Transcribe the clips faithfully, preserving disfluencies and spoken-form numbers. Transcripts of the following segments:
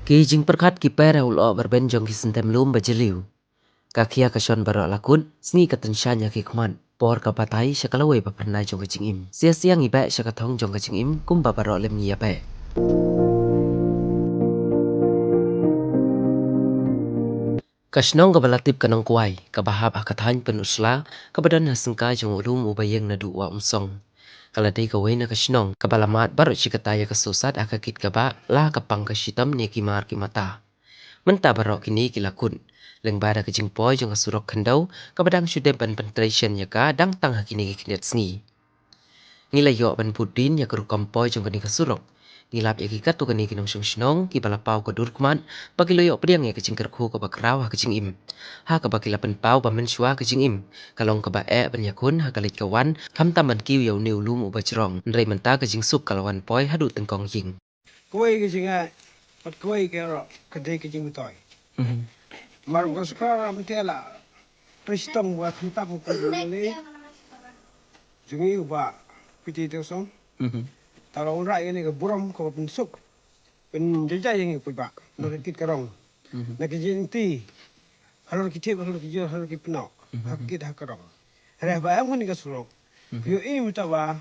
Ki jingpyrkhat ki per ha u lyoh barben jong ki syntem lum ba jylliew. Ka khia ka shon baroh la kut, sngi ka tyngshaiñ ha ki khmat. Por ka batai sha ka lawei ba phyrnai jong ka jingim. Sia sia ngi beh sha ka thong jong ka jingim, kumba baroh lem ngi ïa beh. Ka shnong kaba la tip ka Nongkwai, kaba hap ha ka thaiñ Pynursla, kaba don ha syngkai jong u lum uba ïeng naduh Wah Umsong. Ka la dei kawei na ka shnong kaba la mad baroh shi katta ïa ka sosat ha ka kit ka bah, la ka pang ka shitom ne ki mar ki mata. Mynta baroh kine ki la kut, lyngba da ka jingpoi jong ka surok khyndew, kaba dang shu dep ban pyntrei shen ïa ka dang tang ha kine ki khyndiat sngi. Ngi la ïoh ban bud dien ïa ka rukom poi jong kane ka surok. Ngi lap ïa ki katto katne ki nongshong shnong kiba la paw ka dur khmat ba ki la ïoh pdiang ïa ka jingkyrkhu kaba khraw ha ka jingim. Ha kaba ki la pynpaw ba mynshuwa ka jingim ka long kaba eh ban ïakhun ha ka leit ka wan, khamtam ban kiew ïa une u lum uba jrong. Hynrei mynta ka jingsuk ka la wan poi haduh tyngkong ïing. Kawei ka jingeh bad kawei ka ro ka dei ka jingmyntoi. Mar ka sukar ram te la trei shitom wa khamtam u pynlei jong ngi u Bah P T Tewsong. Ta la wanrah ïa kane ka burom kaba pynsuk, pynjaijai ïa ngi u paidbah na ka kit ka rong, na ka jingti, halor ki tip, halor ki jur, halor ki pynnoh, ha ka kit ha ka rong. Hynrei ba em kane ka surok, ïohi mynta ba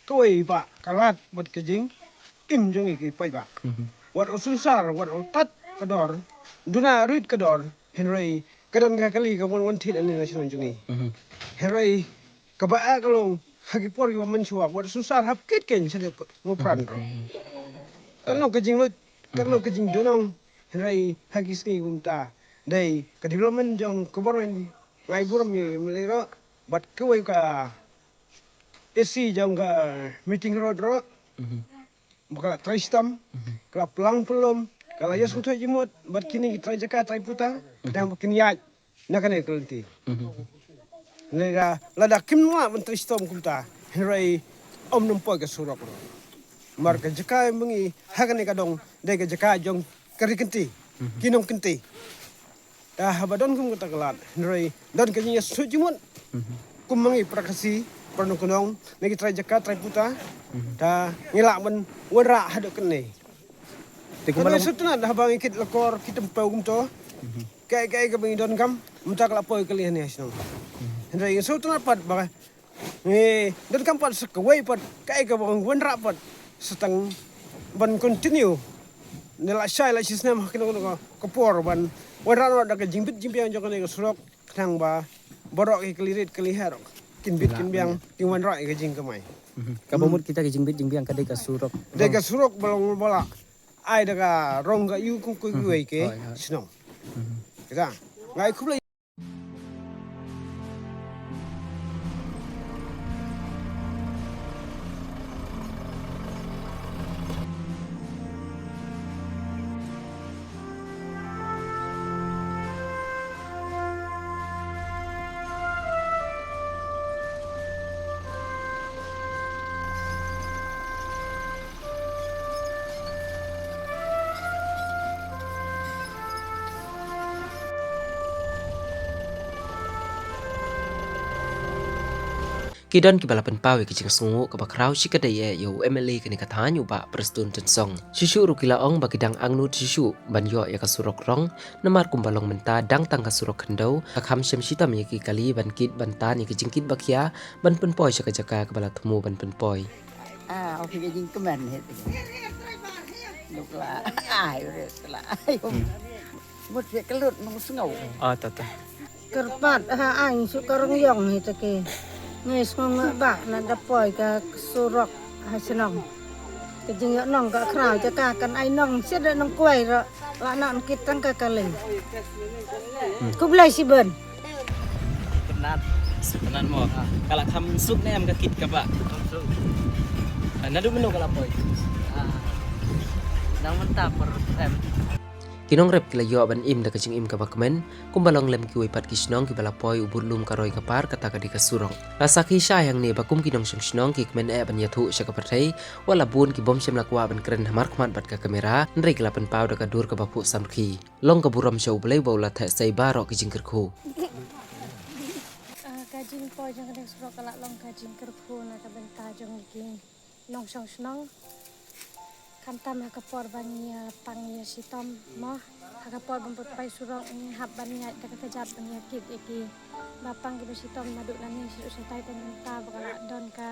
kawei ba ka lad bad ka jingim jong ngi ki paidbah. Wat u synsar, wat u tad ka dor, duna rit ka dor, hynrei ka don ka kali ka wan wan thied ane na shnong jong ngi. Hynrei kaba eh ka long ha ki por kiba mynshuwa, wat u synsar hap kit kein sha ka ngupran. Ka long ka jinglut, ka long ka jingdonong, hynrei ha ki sngi kumta dei ka development jong ka bormen, ngai burom ïa u M L A ro bad kawei ka A C jong ka Meeting Road ro. Ba ka la trei shitom, ka la plang pynlum, ka la ïasngewthuh jingmut bad kine ki trai jaka trai puta, dang ba kin ïaid na kane ka lynti. Lada, lada kim lah ban trei shitom kumta, hynrei ym nym poi ka surok. Mar ka jaka ba ngi ha kane ka dong dei ka jaka jong ka ri kynti, ki nong kynti. Ta haba don kum kata ka lad, hynrei don ka jingïasngewthuh jingmut. Kum ma ngi para Khasi, para nongkynong, na ki trai jaka trai puta, ta ngi lah ban wanrah haduh kane. Te kum ba long sngewtynnat haba ngi kit la kor ki tympew kumto. Kaei kaei kaba ngi donkam, mynta ka la poi kali hangne ha shnong. Hynrei ngi sngewtynnat pat ba ngi donkam pat sa kawei pat, kaei kaba ngi wanrah pat sa tang ban continue. Ne la shai la shisnem ha kano kano ka por ban wanrah noh da ka jingbit jingbiang jong kane ka surok, khnang ba baroh ki kali rit kali her kin bit kin biang, kin wanrah ïa ka jingkamai. Kaba mut kita ki jingbit jingbiang ka dei ka surok. Dei ka surok ba long ba la ai da ka rong ka ïu kum kiwei ki shnong. Kita ngai khublei. Ki don kiba la pynpaw ïa ki jingsngewnguh kaba khraw shikatdei ïa u M L A kane ka thaiñ u Bah Prestone Tynsong. Shuh shuh ruh ki la ong ba ki dang angnud shuh shuh ban ïoh ïa ka surok rong, namar kumba long mynta dang tang ka surok khyndew, ka kham shem shitom ïa ki kali ban kit ban tan ïa ki jingkit ba khia ban pynpoi sha ka jaka kaba la thmu ban pynpoi. Ah, okay, ka jingkmen hi. Duk la. Ai, ure la. Mut phi ka lut nong sngew. Ah, ta ta. Kyrpad ha ain shu ka rong yong hi ta ki. Ngi sngew nga ba na da poi ka surok ha shnong. Ka jingïoh nong ka khraw jaka kan ai nong sha da nong kwai ro. La nong kit tang ka kali. Khublei shibun. Kyrpad, kyrpad mo. Ka la kham suk ne em ka kit ka ba. Naduh mynno ka la poi? Nang mynta por em. Ki nongrep ki la ïoh ban im da ka jingim kaba kmen, kumba long lem kiwei pat ki shnong kiba la poi u bud lum ka roi ka par kata ka dei ka surok. La sakhi shai hangne ba kum ki nongshong shnong ki kmen eh ban ïathuh sha ka pyrthei, wat la bun ki bym shym la kwah ban kren hamar khmat bad ka kamera, hynrei ki la pynpaw da ka dur kaba phuh samrkhie. Long ka burom sha U Blei ba u la theh sei baroh ki jingkyrkhu. Ah, ka jingpoi jong ka dei surok ka la long ka jingkyrkhu na ka bynta jong ki nongshong shnong. Khamtam ha ka por ba ngi ïa pang ïa shitom mo, ha ka por ban put pai surok ngi hap ban ïaid da ka kjat ban ïa kit ïa ki ba pang ki ba shitom naduh nangne sha shatai tang mynta ba ka la don ka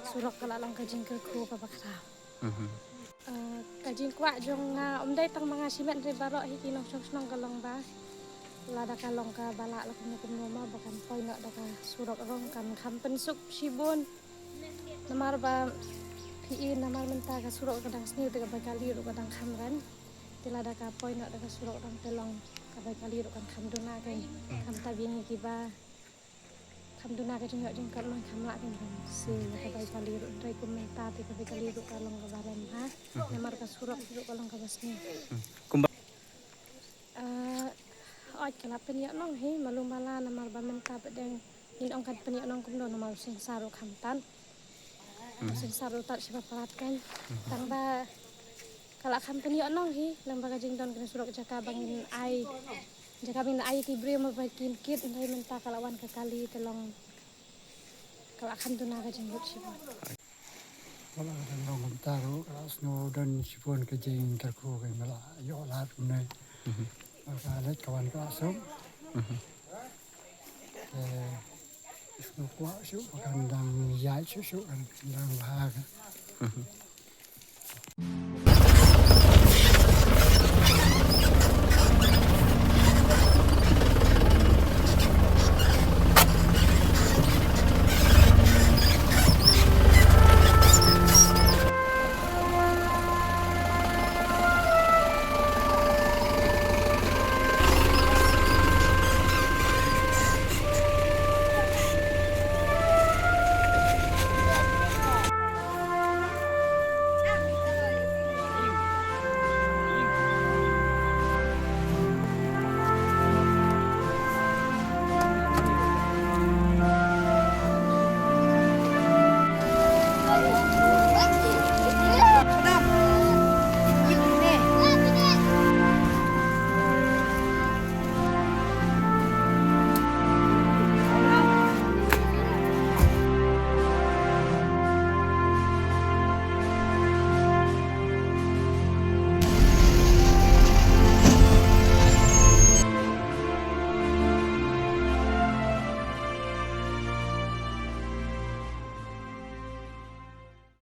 surok ka la long ka jingkyrkhu kaba khraw. Mhm. Eh, ka jingkwah jong nga ym dei tang ma nga shimet, hynrei baroh hi ki nongshong shnong ka long ba lada ka long kaba lah la kumno kumno ma ba kan poi noh da ka surok rong kan kham pynsuk shibun. Namar ba phi i namar mynta ka surok ka dang sniew te ka bai kali ruh ka dang kham ren. Te lada ka poi noh da ka surok rong te long ka bai kali ruh kan kham duna kein. Khamtam ïa ngi kiba kham duna ka jingïoh jingkyrmen kham lah kein ban siew ïa ka bai kali ruh, hynrei kum mynta te ka bai kali ruh ka long kaba rem ha. Namar ka surok ruh ka long kaba sniew. Kumba Ah, oi, ka la pynïoh nong hi, malu mala namar ba mynta ba dang ngin ong kan pynïoh nong kumno namar u sensor ruh kham tan. U sensor ruh tad shiba palat kan. Tang ba ka la kham pynïoh nong hi, lem ba ka jingdon kane surok jaka ba ngin ai. Jaka ba ngin ai ki briew ma ba kin kit, hynrei mynta ka la wan ka kali te long ka la kham duna ka jinglut shibun. Ka la dang long kumta ruh, ka la sngew don shibun ka jingkyrkhu ka la ïoh lad kumne. Ka leit ka wan ka la suk. Te sngew kwah shuh ba kan dang ïaid shuh shuh kan dang bha ka.